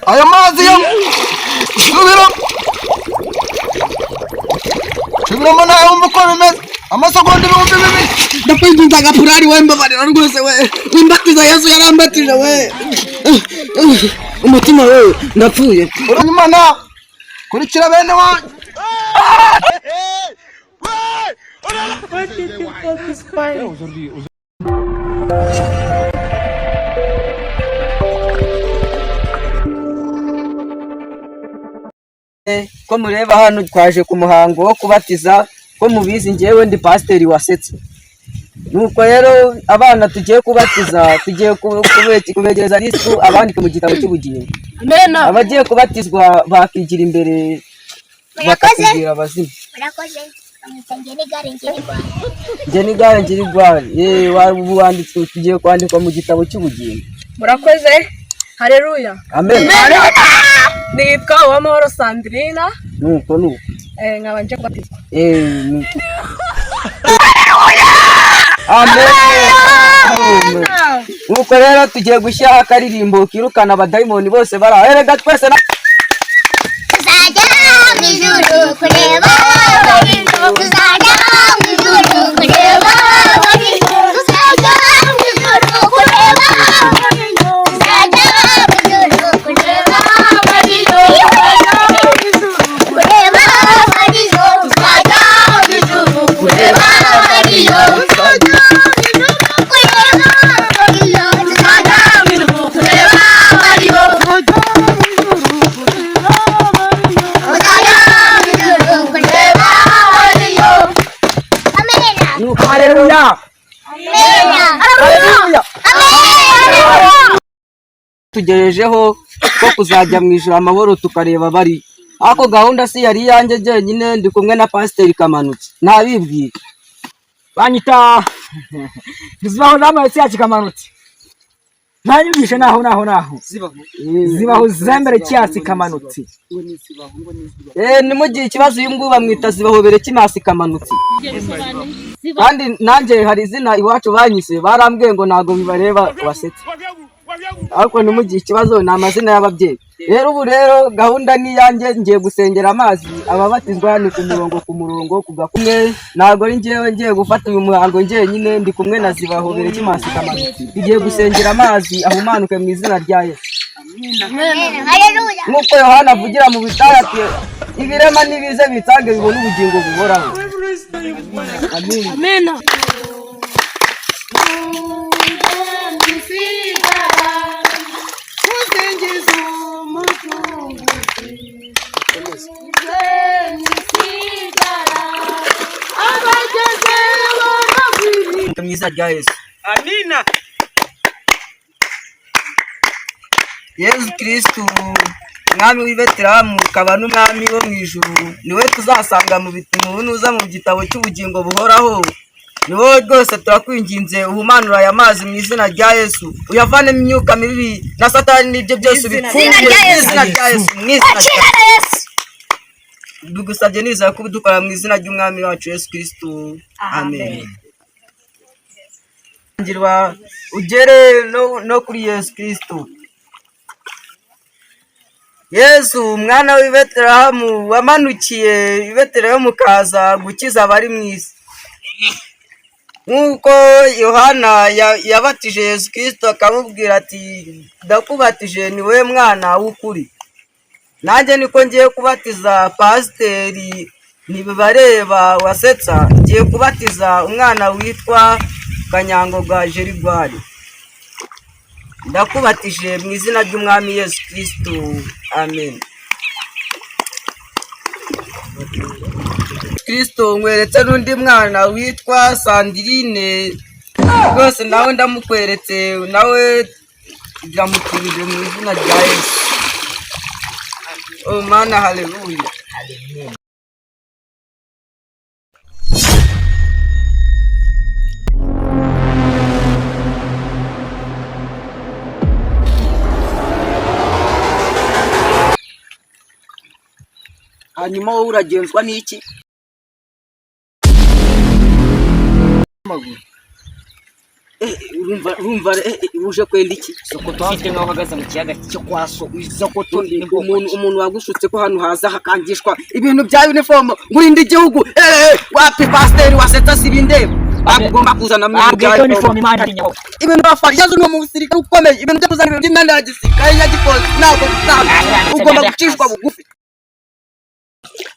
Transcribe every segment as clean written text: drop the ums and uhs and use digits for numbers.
Aya mazi yo subiramo, subiramo nawe wumva uko bimeze. Amasegonda 2000. Ndakwinginze agapurari we, mbabarira rwose we, wimbatiza. Yesu yarambatije we. Umutima we, ndapfuye. Uranyuma nawe kurikira bene wanyu. What did you fuck is funny? Ko mureba hano twaje ku muhango wo kubatiza, ko mubizi njyewe ndi pasiteri wasetse. Nuko rero abana tugiye kubatiza, tugiye kubegereza Kristu abandike mu gitabo cy'ubugingo. Abagiye kubatizwa bakigira imbere bakatubwira abazima. Murakoze, bamwita Ngenigare Ngerigwari. Njye n'igare ngira igwari yewe, ubu wanditswe, tugiye kwandikwa mu gitabo cy'ubugingo. Murakoze, hareruya. Amen. Nitwa Uwamahoro Sandrina. Nuko nuko. Nkaba nje kubatizwa. Nuko. Amen. Nuko rero tugiye gushyiraho akaririmbo kirukana abadayimoni bose bari aho. Erega twese Tuzajya mu ijuru kureba abariyo, tuzajya mu ijuru kureba abariyo, tuzajya mu ijuru kureba abariyo, tuzajya mu ijuru kureba abariyo, kureba abariyo, tuzajya mu ijuru kureba abariyo, tuzajya mu ijuru kureba abariyo, tuzajya mu ijuru kureba abariyo. Tuzajya mu ijuru kureba abariyo. Amena. Nuko haleluya. Amena. Haleluya. Amena. Tugejejeho ko kuzajya mu ijuru amahoro tukareba bari. Ariko gahunda si yari iyanjye jyenyine, ndi kumwe na pasiteri Kamanutse. Ntabibwira. Banyita zibaho zamaye yacu Kamanutse, ntanyumvishe naho naho naho zibaho zambere cyasi Kamanutse. Nimugire ikibazo, uyu nguyu bamwita Zibahobere Kimasi Kamanutse. Kandi nanjye hari izina iwacu banyise, barambwiye ngo ntabwo bibareba wasetse. Ariko ntimugire ikibazo, ni amazina y'ababyeyi. Rero ubu rero gahunda ni iyanjye, ngiye gusengera amazi ababatizwa ni ku murongo ku murongo ku gakumwe. Ntabwo ari njyewe ngiye gufata uyu muhango njyenyine, ndi kumwe na Zibahobere Kimasi Kamanutse. Tugiye gusengera amazi ahumanuke mu izina rya Yesu. Haleluya. Nk'uko Yohana avugira mu bitayu ati ibirema nibize bitange bibone ubugingo buhoraho. Amin. Mu izina rya Yesu. Amina. Yesu Kristu umwami w'i Betelehemu ukaba n'umwami wo mu ijuru, niwe tuzasanga mu bitabo nuza mu gitabo cy'ubugingo buhoraho. Ni wowe rwose turakwinginze uhumanure aya mazi mu izina rya Yesu, uyavanemo imyuka mibi na Satani n'ibyo byose ubikuye Izina rya mu Yesu. izina rya Yesu, mu izina rya Akira Yesu. Bigusabye nizera ko ubidukora mu izina ry'umwami wacu Yesu Kristu, amen. Ngirwa ugere no kuri Yesu Kristu. Yesu umwana w'i Betelehemu wamanukiye i Betelehemu ukaza gukiza abari mu isi. Nk'uko Yohana yabatije Yesu Kristo akamubwira ati ndakubatije ni wowe mwana w'ukuri. Nanjye niko ngiye kubatiza pasiteri ntibibareba wasetsa, ngiye kubatiza umwana witwa Kanyangoga Gerigwari. Ndakubatije mu izina ry'umwami Yesu Kristo, amen. Kristo nkweretse n'undi mwana witwa Sandrine, rwose nawe ndamukweretse, nawe ndamutubije mu izina rya Yesu. Oh mana, haleluya. Hanyuma wowe uragenzwa n'iki? Urumva uje kwenda iki? Sokoto ufite nkaho uhagaze mu kiyaga cyo kwa so. Sokoto ni bwoko Umuntu wagushutse ko hano haza hakangishwa ibintu bya uniform ngo urinde igihugu, wapi? Pasiteri wasetsa, si bindeba, bagomba kuzana mu bintu bya bwite uniform. Uniform imana irinyaho. Ibintu bafashe ni umusirikare ukomeye. Ibintu byo kuzana ibintu by'imyenda ya gisirikare ya gipolisi ntabwo bizaba. Ugomba gucishwa bugufi.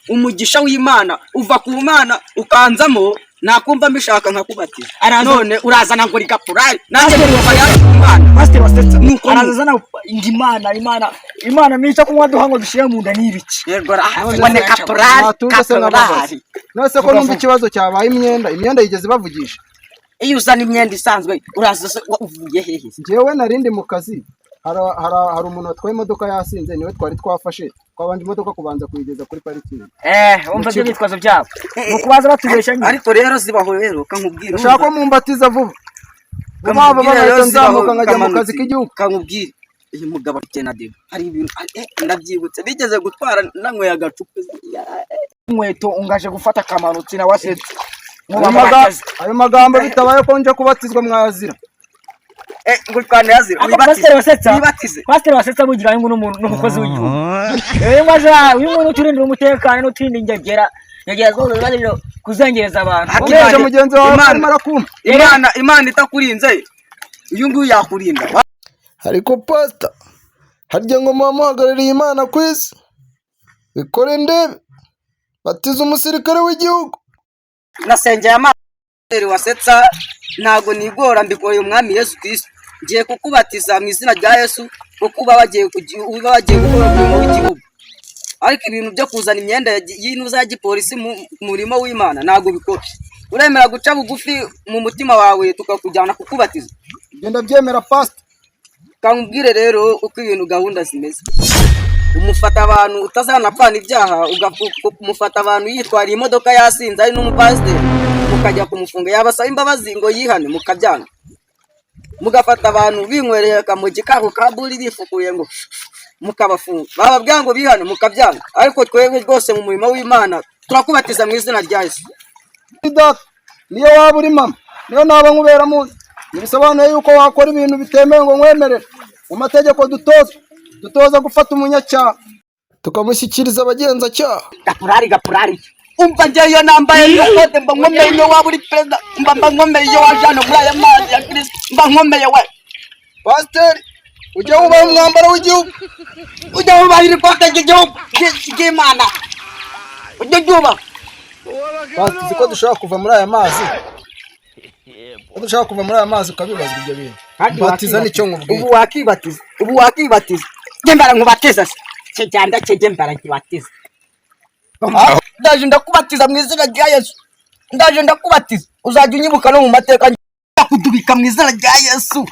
Umugisha w'Imana uva ku Mana ukanzamo, nakumva mbishaka nkakubatiza. None urazana ngo rigapurari, nanjye numva yaje ku Mana. Pasiteri wasetsa Nuko araza azana ngo Imana, Imana, Imana nica kunywa duha ngo dushyire mu nda ni ibiki? Yego, ngo ni kapurari. Mwatuze se nkababaza? Kapurari. None se ko numva ikibazo cyabaye imyenda, imyenda yigeze ibavugisha? Iyo uzana imyenda isanzwe, uraza se uvuye hehe? Njyewe narindi mu kazi, hari umuntu watwaye imodoka yasinze, niwe twari twafashe, twabanje imodoka kubanza kuyigeza kuri parikingi. Wumva ibyo bitwazo byabo ni ukubaza batubeshya nyine. Ariko rero zibaho rero, kankubwira. Ushaka ko mumbatiza vuba vuba vuba, nkahita nzamuka nkajya mu kazi k'igihugu. Kankubwire, uyu mugabo afite na debe, hari ibintu ndabyibutse bigeze gutwara nanyweye agacupa. Inkweto ungaje gufata akamanutsi na wasetse. Ayo magambo bitabaye ko nje kubatizwa mwazira. Ngo utwane yazira. Ariko pasiteri wasetsa, wibatize. Pasiteri wasetsa mugira ngo n'umukozi w'igihugu ngo aje uyu muntu uturindira umutekano n'uturinda ingegera, ingegera zose ziba ziri kuzengereza abantu. Ukoresha mugenzi wawe Imana. arimo arakumva. Imana itakurinze, uyu nguyu yakurinda. Ariko pasita, harya ngo muba muhagarariye Imana ku isi, bikore ndebe batiza umusirikare w'igihugu. Nasengeye amazi wasetsa, ntabwo nigora, mbikoreye Umwami Yesu Kristo. Ngiye kukubatiza mu izina rya Yesu kuko uba wagiye gukora umurimo w'igihugu, ariko ibintu byo kuzana imyenda y'intuza ya gipolisi mu murimo w'Imana ntabwo bikora. Uremera guca bugufi mu mutima wawe tukakujyana kukubatiza? Genda byemera, pasita. Kankubwire rero uko ibintu gahunda zimeze. Umufata abantu utazanapfana ibyaha, umufata abantu yitwariye imodoka yasinze ari n'umupasiteri, mukajya kumufunga, yabasaba imbabazi ngo yihane mukabyanga. Mugafata abantu binywereye akamogi kabo ka buri, bifukuye ngo mukabafunga, bababwira ngo bihane mukabyanga. Ariko twebwe rwose mu murimo w'Imana turakubatiza mu izina rya Yesu. Data, niyo waba uri mama, niyo naba nkubera muzi, ntibisobanuye yuko wakora ibintu bitemewe ngo nkwemerere. Mu mategeko dutoza, dutoza gufata umunyacyaha tukamushyikiriza abagenzacyaha. Gapurari, gapurari, umva, njyewe iyo nambaye iyo kote mba nkomeye. Iyo waba uri perezida mba nkomeye. Iyo waje hano muri aya mazi ya Kirisito mba nkomeye we. Pasiteri, ujya wubaha umwambaro w'igihugu. Ujya wubahira ikote ry'igihugu ry'Imana, ujya uryubaha. Pasiteri, uzi ko dushobora kuva muri aya mazi, ko dushobora kuva muri aya mazi ukabibazwa ibyo bintu? Batiza nicyo nkubwiye. Ubu wakibatiza, ubu wakibatiza. Njye mbara nkubatiza se kijyanda kijye mbara nkibatiza. Ndaje ndakubatiza mu izina rya Yesu, ndaje ndakubatiza, uzajya unyibuka no mu mateka. Kudubika mu izina rya Yesu.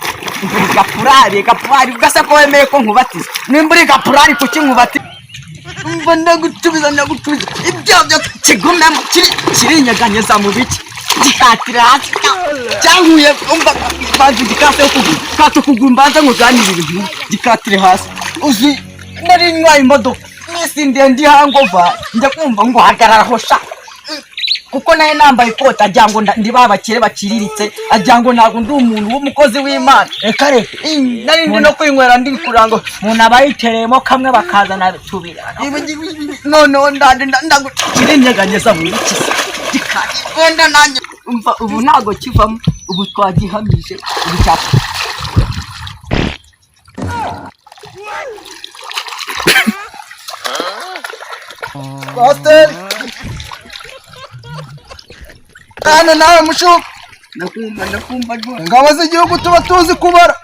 Uri gapurari, gapurari, ugasa ko wemeye ko nkubatiza. Nimba uri gapurari, kuki nkubatiza? Mva ndagucubiza, ndagucubiza, ibyaha byose kigumemo kiri kirinyeganyeza mu biki, gikatira hasi cyankuye. Umva, banza ugikate ukuguru, kata ukuguru, mbanza nkuganirire inkuru. Gikatire hasi. Uzi nari ntwaye imodoka mwisi ndende ihangova, njya kumva ngo hagarara sha, kuko nawe nambaye ikoti agira ngo ndi ba bakire baciriritse, agira ngo ntabwo ndi umuntu w'umukozi w'Imana. Reka reka. Nari ndi no kwinywera ndi kurango. Umuntu aba yitereyemo kamwe bakazana tubiri. Noneho ndande kirinyeganyeza mu bikisa gikari wenda nanjye. Umva, ubu ntabwo kivamo, ubu twagihamije, ubu cyapa. Pasiteri, hano nawe mushuka. Ndakumva, ndakumva rwose. Ingabo z'igihugu tuba tuzi kubara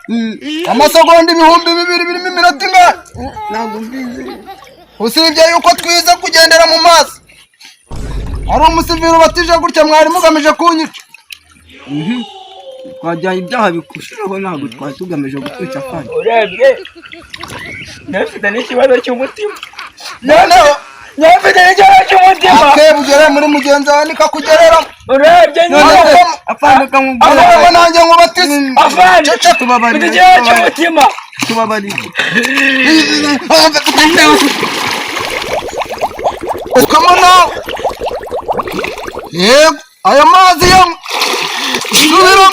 amasegonda 2000 birimo iminota ingana? Ntabwo mbizi. Usibye yuko twiza kugendera mu mazi, hari umusivili ubatije gutya, mwari mugamije kunyica. Twajyanye ibyaha bikushiraho, ntabwo twari tugamije gutwica kandi. Urebye ntafite n'ikibazo cy'umutima. Noneho Ntafite n'ikibazo cy'umutima. Akebo ugere muri mugenzi wawe nikakugereramo. Urebye nyine. Afande, kamubwira. Avamo nanjye nkubatize. Afande, Tubabarire. mfite ikibazo cy'umutima. Tubabarire. Ukamo nawe, yego, aya mazi yo subiramo.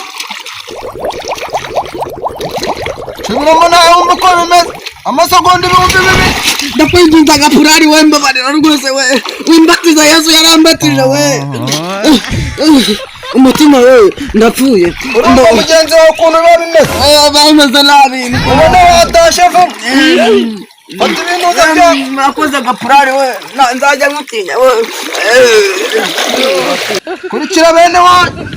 Gumamo nawe wumva uko bimeze, amasegonda 2000. Ndakwinginze Gapurari we, mbabarira rwose we, wimbatiza. Yesu yarambatije we. Umutima we, ndapfuye. Urumva mugenzi wawe ukuntu biba bimeze? Bameze nabi. Ubona watashe vuba, fata ibintu byawe. Murakoze Gapurari we, nzajya ngutinya we. Kurikira bene wanyu.